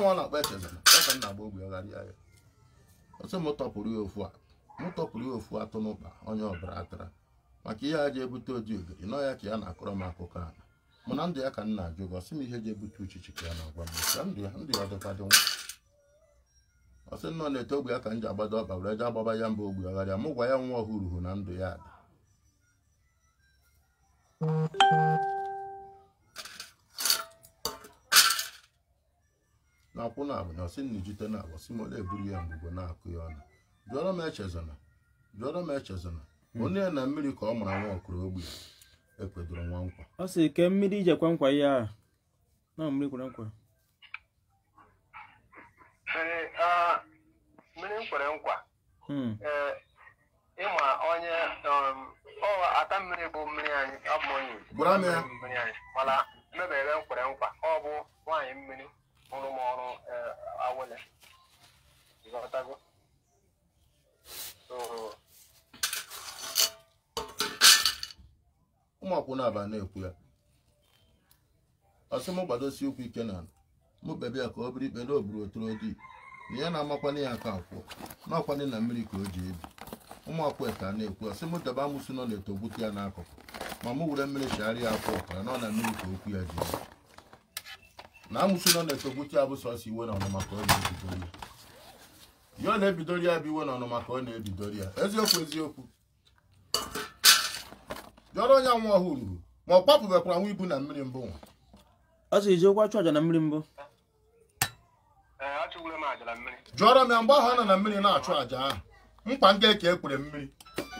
nwa ọ na-akpọ Echezona ya ka m na-agba ogbe ọgharịa ya. Ọ sị m tọpụrụ ya ofu a, m tọpụrụ ya ofu atụ n'ụkpa onye ọbara atara maka ihe a ji ebute odi ogiri nọ ya ka ya na-akọrọ m akụkọ a. Mụ na ndụ ya ka m na-ajụ gị, ọ sị m ihe ji ebute uchichi ka ya na-agwa m. Sị ndụ ya, ndụ ya ọ dịkwa dị nwa. Ọ sị nọ na-ete ogbe ya ka m ji agbado ọkpa were je agbaba ya mba ogbe ọgharịa. Mụ gwa ya nwa ọhụrụ na ndụ ya dị. Na akwụ na abụ na ọsị na ijite na abụ sị m ole eburu ya mgbugbo na-akụ ya ọnụ. Jụọrọ m Echezona, jụọrọ m Echezona onye na mmiri ka ọ mara nwa ọkụrụ ogbe ekwedoro nwa nkwa. Ọ sị ke mmiri ije kwe nkwa ya a. Na mmiri kwere nkwa. Mmiri m kwere nkwa. Ịma onye ọ ata mmiri bụ mmiri anyị, ọ bụ onye Igbo. Gwara m ya. Mmiri anyị mana mebere m kwere nkwa, ọ bụ nwaanyị mmiri rụrụ m ọrụ awele. Ịghọtago? So ụmụ akwụna aba na-ekwu ya. Ọ sị m gbadosie ụkwụ ike na mụ kpebe ya ka ọ bụrụ ikpe na o buru otoro di na ya na-amakwana ya aka akwụ n'ọkwanị na mmiri ka o ji ebi. Ụmụ akwụ ka na-ekwu. Ọ sị m debe amụsụ nọ na-etogbute ya n'akụkụ ma mụ were mmiri chigharịa ya afọ ọkara nọ na mmiri ka okwu ya ji ebi. Na amụsụ nọ na-etogbute ya bụ sọsọ iwe na ọnụma ka ọ na-ebidori ya. Ya ọ na-ebidori ya bụ iwe na ọnụma ka ọ na-ebidori ya. Eziokwu eziokwu. Jụọrọ onye nwa ọhụrụ ma ọ kpapụbekwara nwa ibu na mmiri mbụ nwa. Ọ sị ijekwa chụ aja na mmiri mbụ. Achụgburu m aja na mmiri. Jụọrọ m ya mgbe ahụ ọ nọ na mmiri na-achụ aja ahụ. Nkwa ndị ka ekwere mmiri.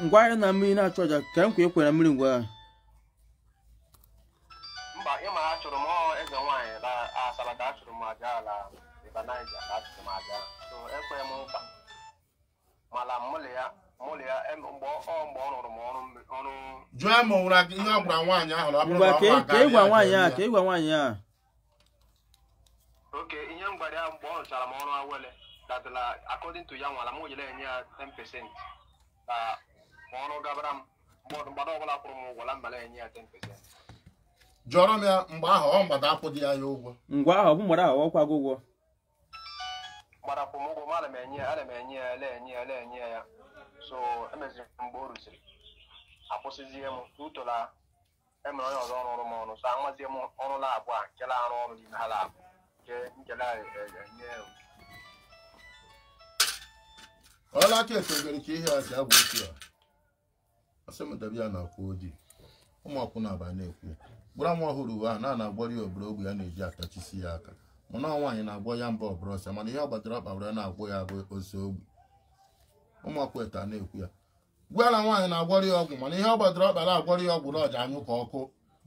Ngwa ahịa na mmiri na-achụ aja ka nkwa ekwere na mmiri ngwa. Mba, ịma achụrụ m eze nwaanyị na Asaba ka achụrụ m aja ala River Niger ka achụrụ m aja. So ekwere m nkwa. Mana mụlị ya mgbe ọ rụrụ m ọrụ. Jụọ ma ọ nwere ihe ọ gwara nwaanyị ahụ na ọ bụrụ na ọ ka ị gwa nwaanyị ahụ, ka ị gwa nwaanyị ahụ. Oke, ihe m gwara ya mgbe ọ rụchara m ọrụ awele datala according to ya nwala m jere enye ya 10% ka ma ọrụ gabara m mgbada ọbụla kwụrụ m ụgwọ la mbala enye ya 10%. Jụọrọ m ya mgbe ahụ ọ mgbada akwụdị ya ya ụgwọ. Ngwa ahụ ọ bụ mgbada ahụ ọkwa gị ụgwọ. Mgbada kwụ m ụgwọ ma ana m enye ya, ana m enye ya, na-enye ya, na-enye ya. So emeziri mgbe o rụziri akwụsịzie m n'utola emere onye ọzọ rụrụ m ọrụ. So amazie m ọrụ labụ a nke na-arụ ọrụ n'ime ha labụ nke nkele enye. Ọla aka etogoro ka ihe a si agwa okwu a. Ọ sị m debe ya na akwụ ojii. Ụmụ akwụna aba na-ekwu. Gbara nwa ọhụrụ uwe ahụ na na-agbọrọ ya obere ogbe ya na-eji atachisi ya aka. Mụ na nwaanyị na-agwọ ya mba ọbụrụ ọsọ mana ihe ọ gbadoro ọkpa were na-agwọ ya bụ ose ogbi. Ụmụ akwụ na-ekwu ya. Gwa na nwaanyị na-agwọrọ ya ọgwụ mana ihe ọ gbadoro ọkpa na-agwọrọ ya ọgwụ na ọja anyụ ka ọkụ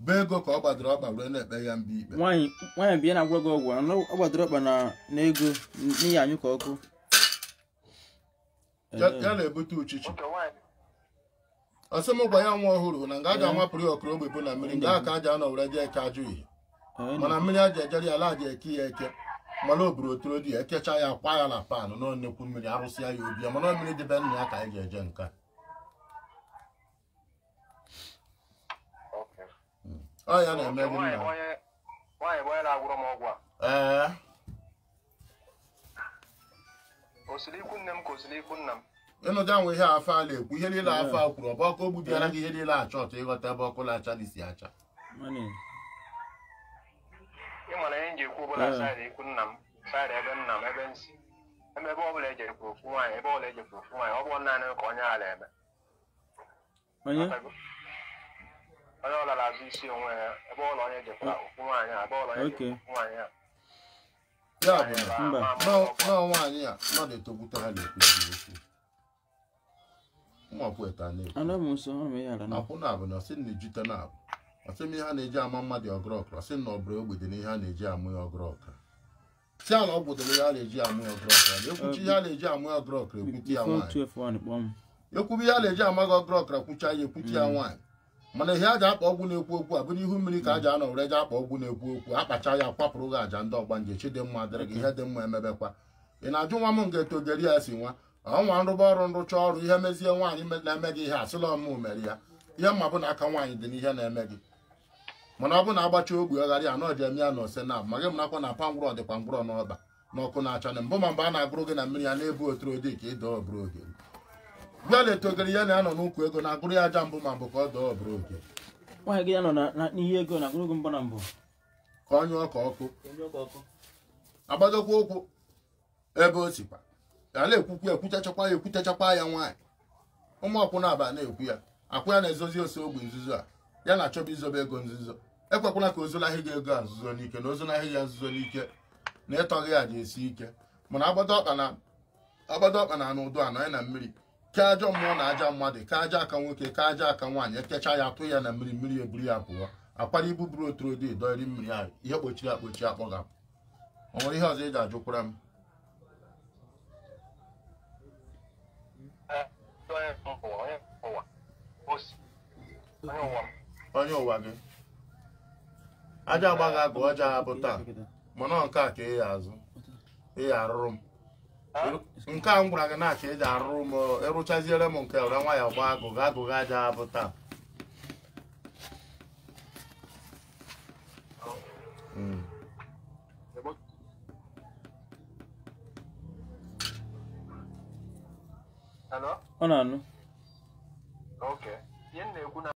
bụ ego ka ọ gbadoro ọkpa were na-ekpe ya mba ikpe. Nwaanyị bịa na-agwọ gị ọgwụ ọ gbadoro ọkpa na ego n'ihi anyụ ka ọkụ. Ya na-ebute uchichi. Ọ sị m gwa ya nwa ọhụrụ na nga aja amapụrụ ya ọkụrụ ogbe bụ na mmiri nga aka aja anọ were jee eke ajụ ihe. Mana mmiri aja ejere ya ala aja eke ya eke mana o buru otoro di ya ekecha ya kwa ya na paanụ na nnekwu mmiri arụsịa ya obi ya mana mmiri dị be nna ya ka anyị ga-eje nka. Ọ ya na-eme gị nna. Nwaanyị bụ onye na-agwụrụ m ọgwụ a. Ee. Osiri ikwu nne m ka osiri ikwu nna m. Ịnụja nwe ihe afọ a na-ekwu ihe niile afọ a kwuru ọ bụ ọkụ ogbubiara gị ihe niile achọ ọtọ ịghọta ebe ọkụ na-acha dị si acha. Ị mara ihe m ji ekwu ọbụla saịdị ikwu nna m saịdị ebe nna m ebe nsi ebe ọbụla ejekwa ofu nwaanyị ebe ọbụla ejekwa ofu nwaanyị ọ bụ naanị ka onye ala eme. Onye ọla na-azụ isi onwe ya ebe ọla onye jekwara ofu nwaanyị a ebe ọla onye jekwa ofu nwaanyị a. Ya bụ na nwaanyị a nọ na-etogbute ha na-ekwu okwu. Ụmụ akwụ na-ekwu. Akwụ na abụ na ọsị na ejite na abụ. Ọsị m ihe a na-eji ama mmadụ ọgụrụ ọkra sị na ọbụrụ ogbe dị na ihe a na-eji amụ ya ọgụrụ ọkra. Si ala ọgwụ dị na ihe a na-eji amụ ya ọgụrụ ọkra. Ekwuchi ihe a na-eji amụ ya ọgụrụ ọkra ekwuti ya nwaanyị. Ekwubi ihe a na-eji ama gị ọgụrụ ọkra kwucha ya ekwuti ya nwaanyị. Mana ihe aja akpa ọgwụ na-ekwu okwu a bụ n'ihu mmiri ka aja anọ were je akpa ọgwụ na-ekwu okwu akpacha ya kwapụrụ gị aja ndị ọgbanje chi dị mma dịrị gị ihe dị mma emebekwa. Ị na-ajụ nwa m nga etogeri ya si nwa ọnwa nrụba ọrụ nrụcha ọrụ ihe mezie nwaanyị na-eme gị ihe asịla ọmụ mere ya ihe mma bụ na aka nwaanyị dị n'ihe na-eme gị. Mana ọ bụ na agbacha ogbe ọgharị ya na ọja eme ya na ose na ma gị marakwa na pa ngwụrọ dịkwa ngwụrọ n'ọba N'ọkụ na-acha na mbụ ma mgbe a na-agụrụ gị na mmiri ya na-ebu otorodi ka ị dọọ ọbụrụ ogeri. Bịa leta ogeri ya na-anọ n'ukwu ego na-agụrụ ya aja mbụ ma mbụ ka ọ dọọ ọbụrụ ogeri. Nwaanyị gị ya nọ n'ihe ego na agụrụ gị mbụ na mbụ. Ka ọ nyụọ ka ọkụ. Agbadokwa ụkwụ ebe o sikwa. Ala ekwukwu ekwutechakwa ya ekwutechakwa ya nwaanyị. Ụmụ akwụna aba na-ekwu ya. Akwụ ya na-ezozi ose ogbe nzuzo a. Ya na-achọba izobe ego nzuzo. Ekwekwala ka ozonahị gị ego a nzuzo n'ike na ozonahị ya nzuzo n'ike na ịtọghị ya ji esi ike. Mana agbado ọkpa na anụ ụdụ anọ ya na mmiri. Ke ajọ mmụọ na aja mmadụ, ke aja aka nwoke, ke aja aka nwaanyị, ekecha ya atụ ya na mmiri mmiri eburu ya pụọ. Akwara ibu buru otorodi dọrị mmiri ahụ, ihe kpochiri akpochi akpọgapụ. O nwere ihe ọzọ ị ga-ajụkwara m? Onye ụwa gị aja agbaghị agụ ọja abụ taa mana nke a ka ị ya azụ ị ya arụrụ m nke a m gwara gị na ka ị ji arụrụ m ịrụchaziere m nke were nwa ya gba agụgụ agụgụ aja abụ taa. Ọ na-anụ. Okay. Ihe m na-ekwu na